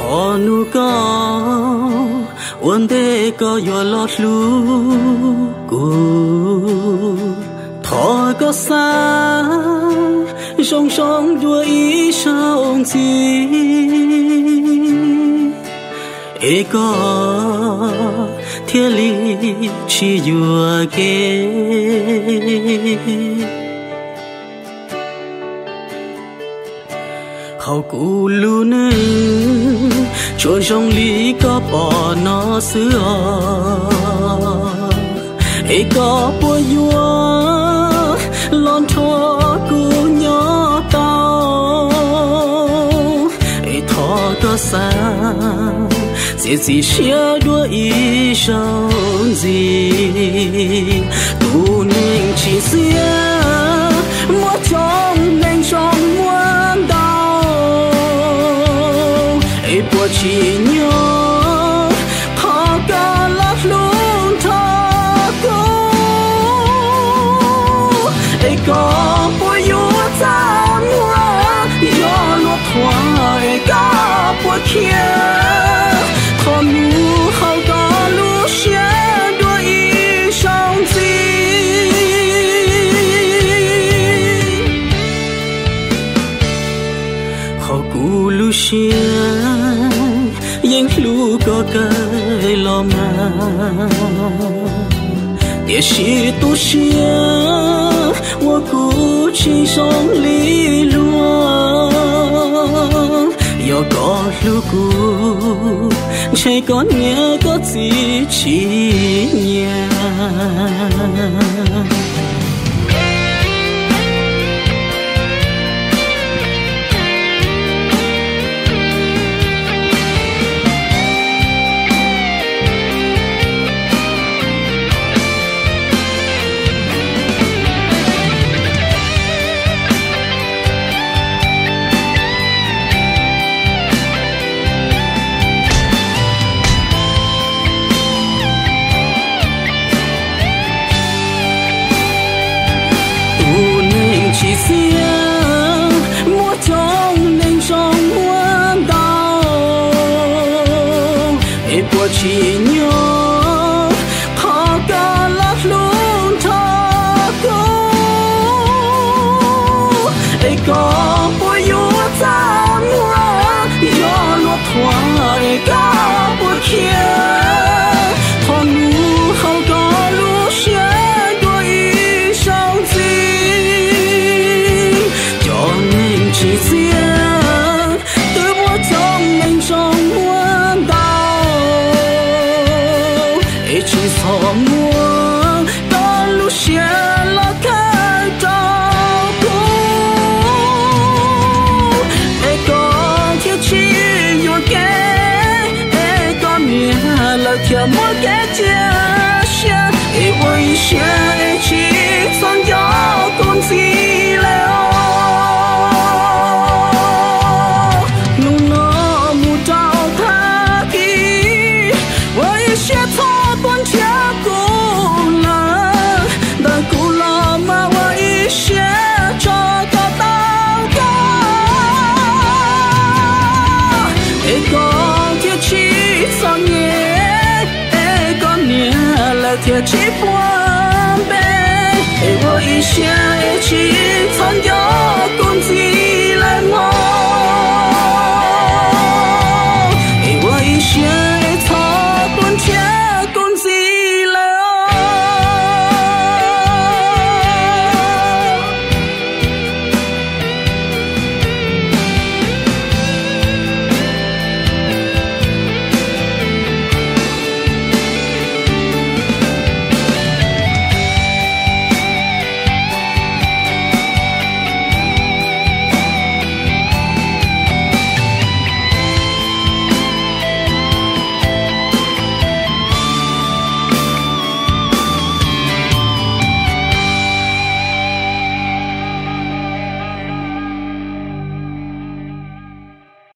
Txog hnub koj ua ntej koj yuav los hlub kuv, thov koj xa zoo zoo dua ib zaug ntxiv, es koj thiaj li tsis yuam kev. Hauv kuv lub neej tsuas zoo li koj pom no xwb os. Es koj puas yuav los nrog kuv nyob tau? Es thov koj xa txiav txim siab dua ib zaug ntxiv. Tus neeg tsis txiaj muaj coob, neeg zoo muaj ntau, es puas tsim nyog thov koj los hlub nrog kuv? Es koj puas yuav txaj muag, yog luag thuam es koj puas khiav? Thov mus haum koj lub siab dua ib zaug ntxiv. Hauv kuv lub siab yeej hlub koj kawg los mas, tiam sis tu siab uas kuv tsis zoo li luag. Yog koj hlub kuv, ntshe koj niam koj txiv tsis nyiam. Tus neeg tsis txiaj muaj coob, neeg zoo muaj ntau, es puas tsim nyog thov koj los hlub nrog kuv? Es koj puas yuav txaj muag, yog luag thuam es koj puas khiav? Thov mus haum koj lub siab dua ib zaug ntxiv. Cov neeg tsis txiaj twb muaj coob, neeg zoo muaj ntau, es tsis txhob muab koj lub siab los khaws rau kuv, es koj thiaj tsis yuam kev, es koj niam lawv thiaj muaj kev cia siab, es ua ib siab es tsis txhob nco kuv ntxiv lawm os. Hnub no mus rau tag kis, ua ib siab txhob tuaj nrhiav kuv lawm. Ntawm kuv los mas ua ib siab tso koj tau koj, es koj thiaj tsis txom nyem, es koj niam lawv thiaj tsis pub npe, es ua ib siab es tsis txhob nco kuv ntxiv.